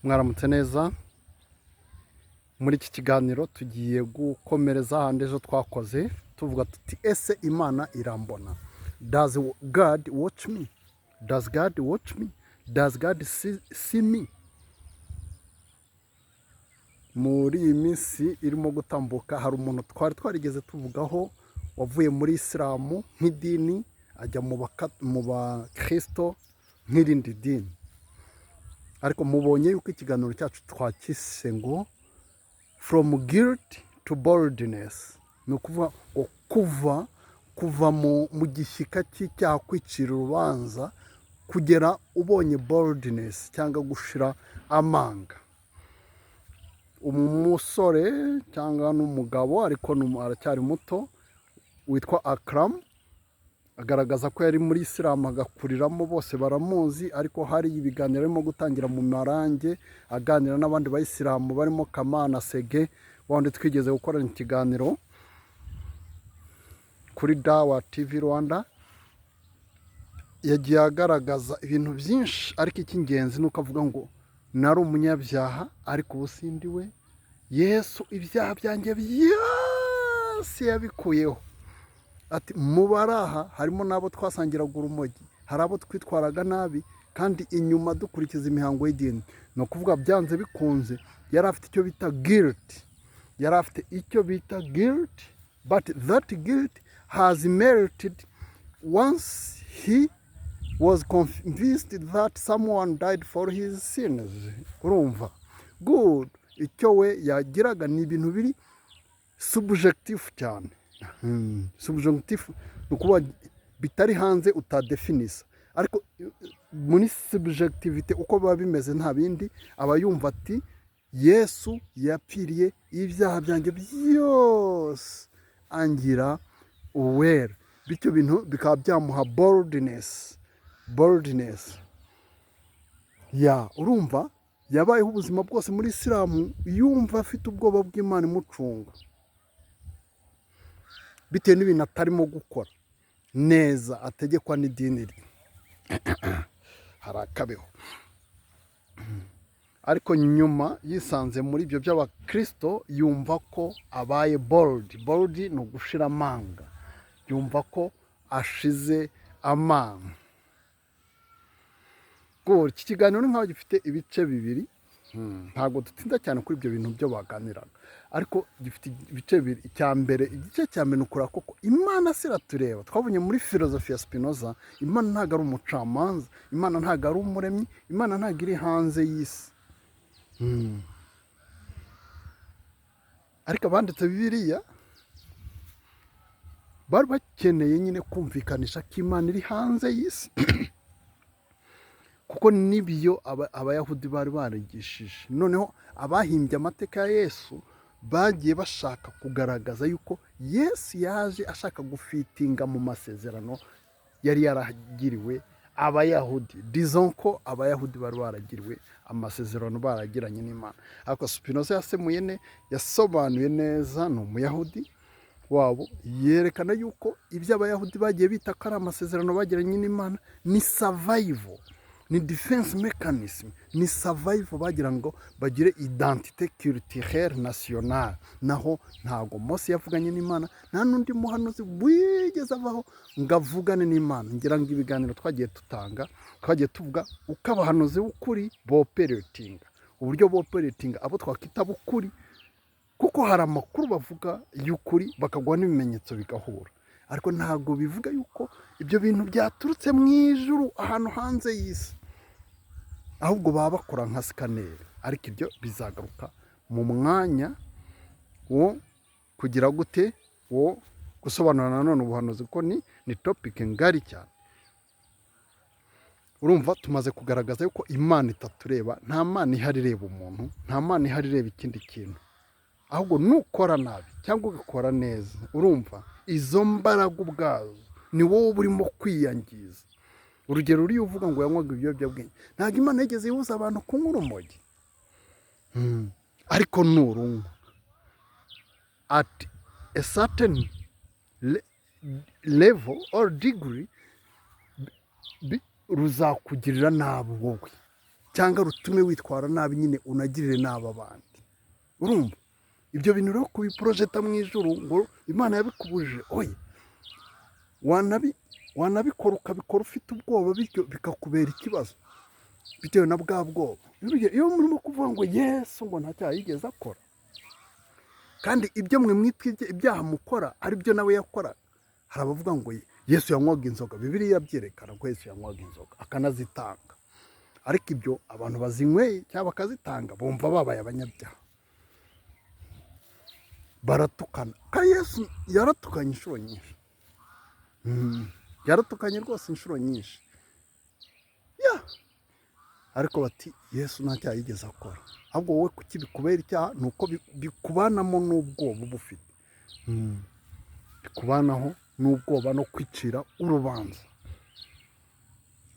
Mwaramutse neza. Muri iki kiganiro tugiye gukomereza ahandi ejo twakoze, tuvuga tuti: "Ese Imana irambona?" Does God watch me? Does God watch me? Does God see me? Muri iyi minsi irimo gutambuka, hari umuntu twari twarigeze tuvugaho wavuye muri Isilamu nk'idini, ajya mu bakirisito nk'irindi dini. Ariko mubonye yuko ikiganiro cyacu twakise ngo "From guilt to boldness", ni ukuvuga ngo kuva mu gishyika cy'icyaha, kwicira urubanza, kugera ubonye boldness cyangwa gushira amanga. Umusore cyangwa n'umugabo, ariko aracyari muto, witwa Akram, agaragaza ko yari muri Isilamu agakuriramo, bose baramuzi. Ariko hari ibiganiro arimo gutangira mu Marange, aganira n'abandi bayisilamu barimo Kamana Sege wandi twigeze gukorana ikiganiro kuri Dawa TV Rwanda. Yagiye agaragaza ibintu byinshi, ariko icy'ingenzi ni uko avuga ngo: "Nari umunyabyaha, ariko ubu sindi we. Yesu ibyaha byanjye byose yabikuyeho." Ati: "Mu bari aha harimo n'abo twasangiraga urumogi, hari abo twitwaraga nabi kandi inyuma dukurikiza imihango y'idini." Ni ukuvuga, byanze bikunze yari afite icyo bita guilt, yari afite icyo bita guilt, but that guilt has melted once he was convinced that someone died for his sins. Urumva, good. Icyo we yagiraga ni ibintu biri subjective cyane. Subjective ni ukuvuga bitari hanze, utadefinisa, ariko muri subjectivité uko biba bimeze nta bindi, aba yumva ati: "Yesu yapfiriye ibyaha byanjye byose, angira uwera." Bityo bintu bikaba byamuha boldness, boldness ya urumva, yabayeho ubuzima bwose muri Isilamu yumva afite ubwoba bw'Imana imucunga bitewe n'ibintu atarimo gukora neza ategekwa n'idini rye. Hari akabeho, ariko nyuma yisanze muri ibyo by'abakirisito, yumva ko abaye bold. Bold ni ugushira amanga, yumva ko ashize amanga. Iki kiganiro ni nkaho gifite ibice bibiri. Ntabwo dutinda cyane kuri ibyo bintu byo baganiraga, ariko gifite ibice bibiri. Icya mbere, igice cya mbere, ni ukureba koko Imana se iratureba? Twabonye muri filozofi ya Spinoza, Imana ntabwo ari umucamanza, Imana ntabwo ari umuremyi, Imana ntabwo iri hanze y'isi. Ariko abanditse Bibiliya bari bakeneye nyine kumvikanisha ko Imana iri hanze y'isi, kuko nibyo Abayahudi bari barigishije. Noneho abahimbye amateka ya Yesu bagiye bashaka kugaragaza yuko Yesu yaje ashaka gufitinga mu masezerano yari yaragiriwe Abayahudi, disons ko Abayahudi bari baragiriwe amasezerano, baragiranye n'Imana. Ariko Spinoza yasemuye ne yasobanuye neza, ni Umuyahudi wabo, yerekana yuko ibyo Abayahudi bagiye bita ko ari amasezerano bagiranye n'Imana ni survival, ni defense mechanism, ni survival, bagira ngo bagire identité culturelle nationale. Naho ntabwo Mose yavuganye n'Imana, nta n'undi muhanuzi wigeze avaho ngo avugane n'Imana. Ngira ngo ibiganiro twagiye tutanga, twagiye tuvuga uko abahanuzi b'ukuri boperatinga, uburyo boperatinga, abo twakwita b'ukuri, kuko hari amakuru bavuga y'ukuri bakaguha n'ibimenyetso bigahura, ariko ntabwo bivuga yuko ibyo bintu byaturutse mu ijuru, ahantu hanze y'isi, ahubwo baba bakora nka scanner. Ariko ibyo bizagaruka mu mwanya wo kugira gute, wo gusobanura nanone ubuhanuzi, kuko ni topic ngari cyane. Urumva, tumaze kugaragaza yuko Imana itatureba, nta Mana ihari ireba umuntu, nta Mana ihari ireba ikindi kintu. Ahubwo nukora nabi cyangwa ugakora neza, urumva, izo mbaraga ubwazo ni wowe uba urimo kwiyangiza. Urugero, uriya uvuga ngo yanywaga ibiyobyabwenge, ntabwo Imana yigeze ibuza abantu kunywa urumogi. Ariko nurunywa at a certain level or degree, ruzakugirira nabi wowe. Cyangwa rutume witwara nabi nyine, unagirire nabi abandi. Urumva ibyo bintu rero kubiporojeta mu ijuru ngo Imana yabikubujije, oya. Wanabikora, ukabikora ufite ubwoba, bityo bikakubera ikibazo bitewe na bwa bwoba. Iyo murimo kuvuga ngo Yesu ngo nta cyaha yigeze akora, kandi ibyo mwe mwitwa ibyaha mukora ari byo nawe yakoraga. Hari abavuga ngo Yesu yanywaga inzoga. Bibiliya byerekana ko Yesu yanywaga inzoga akanazitanga, ariko ibyo abantu bazinyweye cyangwa bakazitanga bumva babaye abanyabyaha, baratukana. Kandi Yesu yaratukanye inshuro nyinshi. Yaratukanye rwose inshuro nyinshi ya, ariko bati Yesu nta cyaha yigeze akora. Ahubwo wowe kuki bikubera icyaha? Ni uko bikubanamo n'ubwoba uba ufite. Bikubanaho n'ubwoba no kwicira urubanza.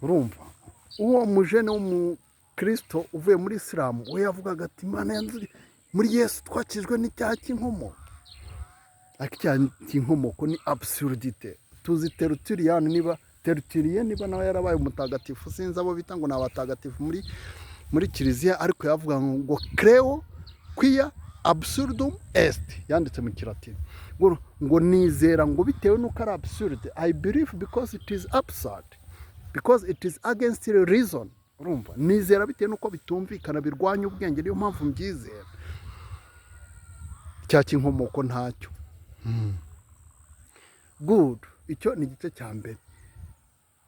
Urumva uwo mujene w'umukristo uvuye muri Isilamu, we yavugaga ati Imana yanze, muri Yesu twakijwe n'icyaha cy'inkomoko. Ariko icyaha cy'inkomoko ni absurdité. Tuzi Tertullian, niba Tertullien, niba nawe yarabaye umutagatifu, sinzi abo bita ngo ni abatagatifu muri kiliziya, ariko yavuga ngo "Creo quia absurdum est", yanditse mu Kilatini, ngo nizera ngo bitewe n'uko ari absurde. I believe because it is absurd, because it is against the reason. Urumva, nizera bitewe n'uko bitumvikana, birwanya ubwenge, niyo mpamvu mbyizera. Icyaha cy'inkomoko ntacyo. Good, icyo ni igice cya mbere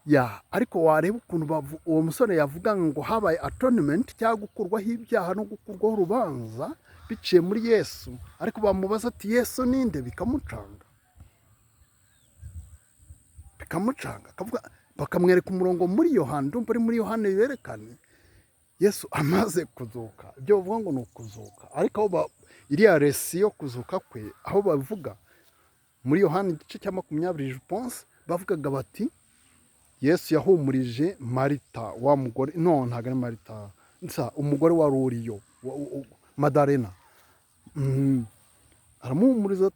ya. Ariko wareba ukuntu uwo musore yavuga ngo habaye atonement cyangwa gukurwaho ibyaha no gukurwaho urubanza biciye muri Yesu, ariko bamubaza ati "Yesu ninde?" bikamucanga, bikamucanga. Akavuga, bakamwereka umurongo muri Yohani, ndumva ari muri Yohani berekane Yesu amaze kuzuka, ibyo bavuga ngo ni ukuzuka. Ariko aho iriya récit yo kuzuka kwe, aho bavuga muri Yohani igice cya 20, je pense, bavugaga bati Yesu yahumurije Marita, wa mugore, no, ntabwo ari Marita, nsa umugore wa ruriyo Madarena. Aramuhumuriza,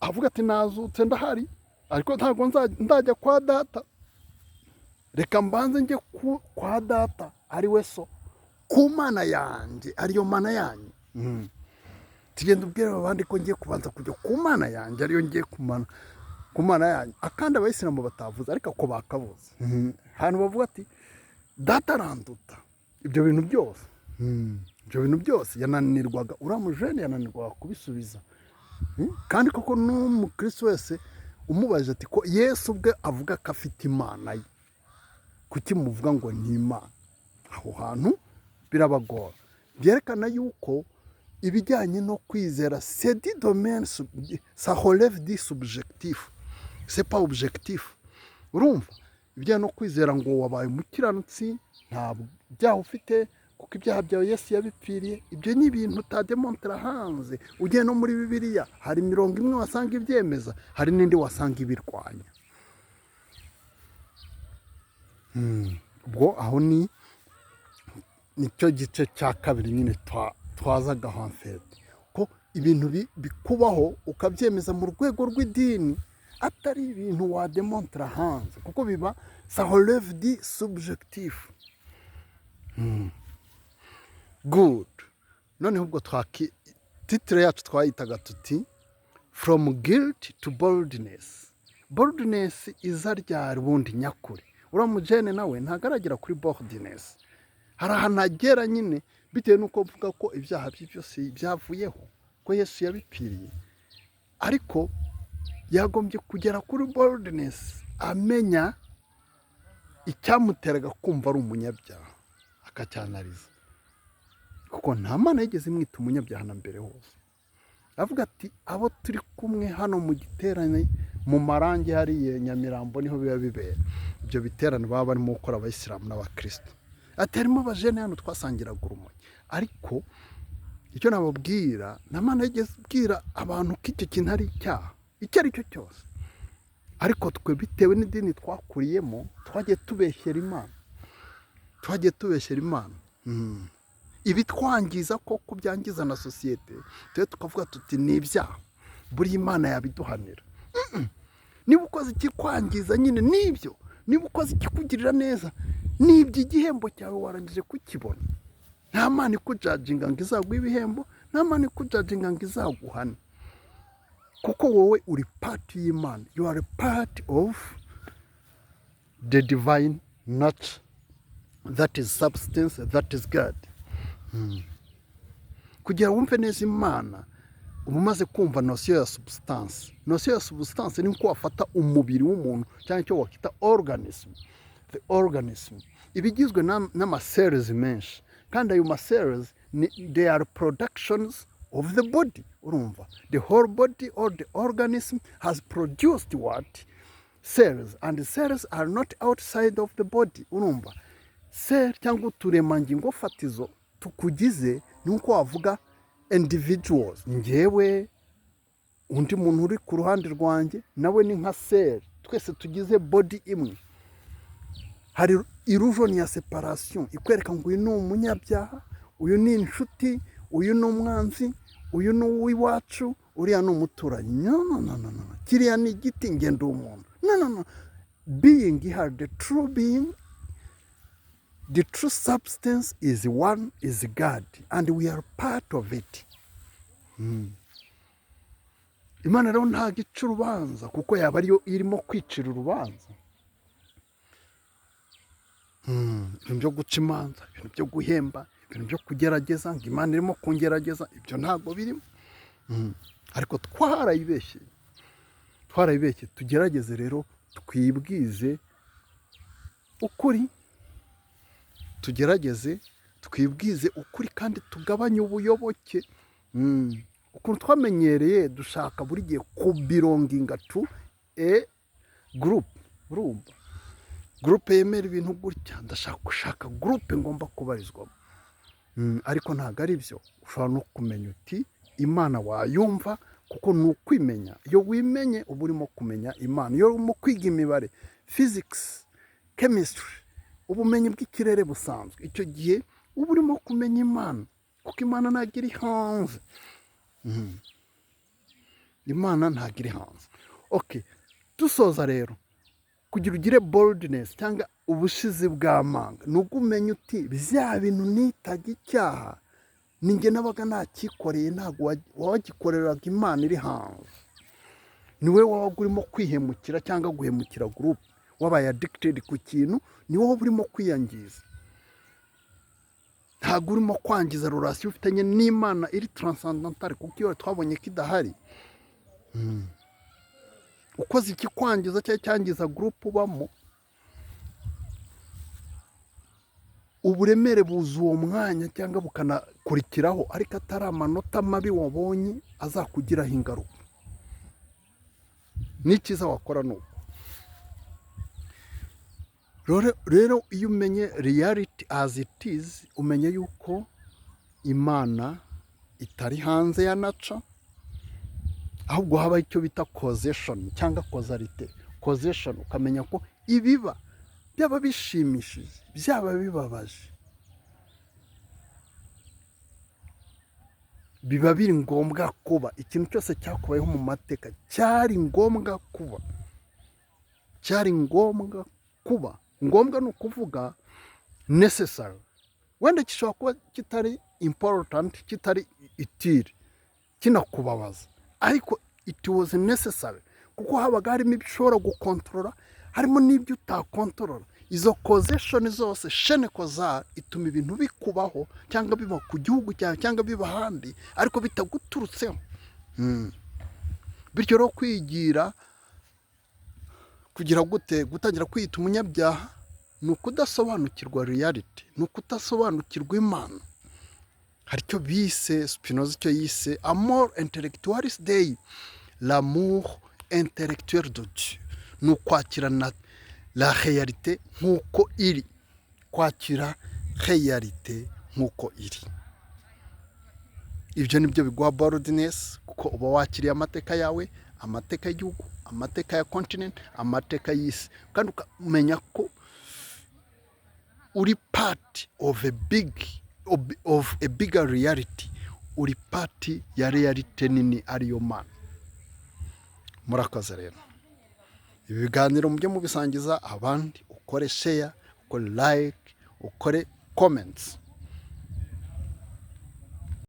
avuga ati "Nazutse, ndahari, ariko ntabwo ndajya kwa Data. Reka mbanze njye kwa Data ari we So, ku Mana yanjye ariyo Mana yanyu." Tugenda ubwira abandi ko ngiye kubanza kujya ku Mana yanjye, ariyo ngiye kumana ku Mana yanyu. Akandi Abayisilamu batavuze, ariko ako bakavuze. Ahantu bavuga ati "Data aranduta", ibyo bintu byose, ibyo bintu byose yananirwaga, uriya mujene yananirwaga kubisubiza. Kandi koko n'umukristo wese umubajije ati ko Yesu ubwe avuga ko afite Imana ye, kuki muvuga ngo ni Imana? Aho hantu birabagora. Byerekana yuko ibijyanye no kwizera, c'est du domaine, ça relève du subjectif, c'est pas objectif. Urumva ibijyanye no kwizera ngo wabaye umukiranutsi, nta byaha ufite kuko ibyaha byawe Yesu yabipfiriye, ibyo ni ibintu utademontera hanze. Ugiye no muri Bibiliya, hari imirongo imwe wasanga ibyemeza, hari n'indi wasanga ibirwanya. Ubwo aho ni nicyo gice cya kabiri nyine twazaga en fait, ko ibintu bikubaho ukabyemeza mu rwego rw'idini, atari ibintu wademontera hanze, kuko biba ça relève du subjectif. Good. Noneho ubwo twaki titre yacu twayitaga tuti "From guilt to boldness". Boldness iza ryari ubundi nyakuri? Uriya mujene nawe ntabwo aragera kuri boldness. Hari ahantu agera nyine bitewe n'uko mvuga ko ibyaha bye byose byavuyeho, ko Yesu yabipfiriye, ariko yagombye kugera kuri boldness amenya icyamuteraga kumva ari umunyabyaha, akacyanariza, kuko nta Mana yigeze imwita umunyabyaha na mbere hose. Avuga ati abo turi kumwe hano mu giterane mu Marangi hariya Nyamirambo, niho biba bibera ibyo biterane baba barimo gukora Abayisilamu n'Abakristo, ati harimo abajene hano twasangiraga urumogi, ariko icyo nababwira, nta Mana yigeze ibwira abantu ko icyo kintu ari icyaha icyo ari cyo cyose. Ariko twe bitewe n'idini twakuriyemo, twagiye tubeshyera Imana, twagiye tubeshyera Imana. Ibitwangiza koko byangiza na sosiyete, twe tukavuga tuti ni ibyaha, buriya Imana yabiduhanira. Niba ukoze ikikwangiza nyine nibyo, niba ukoze ikikugirira neza. Nibyo, igihembo cyawe warangije kukibona. Nta Mana ikujudginga ngo izaguhe ibihembo, nta Mana ikujudginga ngo izaguhane, kuko wowe uri part y'Imana. You are part of the divine nature that is substance, that is God. Kugira wumve neza Imana, uba umaze kumva notion ya substance. Notion ya substance ni nko wafata umubiri w'umuntu cyangwa icyo wakita organism. The organism iba igizwe n'amacells menshi, kandi ayo macells ni, they are productions of the body. Urumva, the whole body or the organism has produced what? Cells. And the cells are not outside of the body. Urumva, cell cyangwa uturemangingo fatizo tukugize ni uko wavuga individuals, njyewe, undi muntu uri ku ruhande rwanjye nawe ni nka cell, twese tugize body imwe. Hari illusion ya separation ikwereka ngo uyu ni umunyabyaha, uyu ni inshuti, uyu ni umwanzi, uyu ni uw'iwacu, uriya ni umuturanyi. No, no, no, no, no. Kiriya ni igiti, njye ndi umuntu. No, no, no. Being here, the true being, the true substance is one, is God, and we are part of it. Imana rero ntabwo ica urubanza, kuko yaba ariyo irimo kwicira urubanza. Ibintu byo guca imanza, ibintu byo guhemba, ibintu byo kugerageza, ngo Imana irimo kungerageza, ibyo ntabwo birimo. Ariko twarayibeshye, twarayibeshye. Tugerageze rero twibwize ukuri, tugerageze twibwize ukuri kandi tugabanye ubuyoboke. Ukuntu twamenyereye, dushaka buri gihe kubelonginga to a group. Urumva, groupe yemera ibintu gutya, ndashaka gushaka groupe ngomba kubarizwamo. Ariko ntabwo ari byo. Ushobora no kumenya uti Imana wayumva, kuko ni ukwimenya. Iyo wimenye uba urimo kumenya Imana. Iyo urimo kwiga imibare, physics, chemistry, ubumenyi bw'ikirere busanzwe, icyo gihe uba urimo kumenya Imana, kuko Imana ntabwo iri hanze. Imana ntabwo iri hanze. Okay, dusoza rero, kugira ugire boldness cyangwa ubushizi bw'amanga, ni ubwo umenya uti bya bintu nitaga icyaha ni njye nabaga nakikoreye, ntabwo wagikoreraga Imana iri hanze. Niwe wabaga urimo kwihemukira cyangwa guhemukira groupe. Wabaye addicted ku kintu, ni wowe urimo kwiyangiza, ntabwo urimo kwangiza relation ufitanye n'Imana iri transcendantal, kuko iyo twabonye ko idahari. Ukoze ikikwangiza cyangwa cyangiza groupe ubamo, uburemere buza uwo mwanya cyangwa bukanakurikiraho, ariko atari amanota mabi wabonye azakugiraho ingaruka. N'icyiza wakora ni uko rero iyo umenye reality as it is, umenye yuko Imana itari hanze ya nature, ahubwo habaho icyo bita causation cyangwa causalité. Causation, ukamenya ko ibiba byaba bishimishije, byaba bibabaje, biba biri ngombwa kuba. Ikintu cyose cyakubayeho mu mateka cyari ngombwa kuba, cyari ngombwa kuba. Ngombwa ni ukuvuga necessary. Wenda gishobora kuba kitari important, kitari utile, kinakubabaza, ariko it was necessary, kuko habaga harimo ibyo ushobora gukontorora, harimo n'ibyo utakontorora. Izo causation zose, chaîne causale, ituma ibintu bikubaho cyangwa biba ku gihugu cyawe cyangwa biba ahandi, ariko bitaguturutseho. Bityo rero kwigira kugira gute, gutangira kwiyita umunyabyaha ni ukudasobanukirwa reality, ni ukudasobanukirwa Imana. Hari icyo bise Spinoza, icyo yise amor intellectualis Dei, l'amour intellectuel de Dieu, ni ukwakira na la réalité nk'uko iri, kwakira réalité nk'uko iri. Ibyo ni byo biguha boldness, kuko uba wakiriye amateka yawe, amateka y'igihugu, amateka ya continent, amateka y'isi, kandi ukamenya ko uri part of a bigger reality, uri part ya réalité nini ariyo Mana. Murakoze rero. Ibi biganiro mujye mubisangiza abandi, ukore share, ukore subscribe, ukore like. Ukore like, ukore comments.